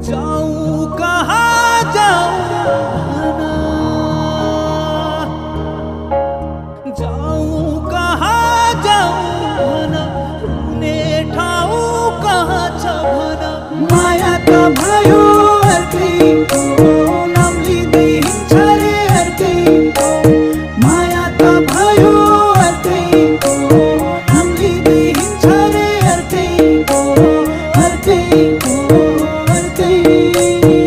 जाऊं कहाँ जाऊं ना, जाऊं कहाँ जाऊं ना, हुने ठाऊं कहाँ छ भन। माया त भयो अर्कैको, नाम लिँदै हिँड्छ रे अर्कैको। माया त भयो अर्कैको, नाम लिँदै हिँड्छ रे अर्कैको, अर्कैको, अर्कैको।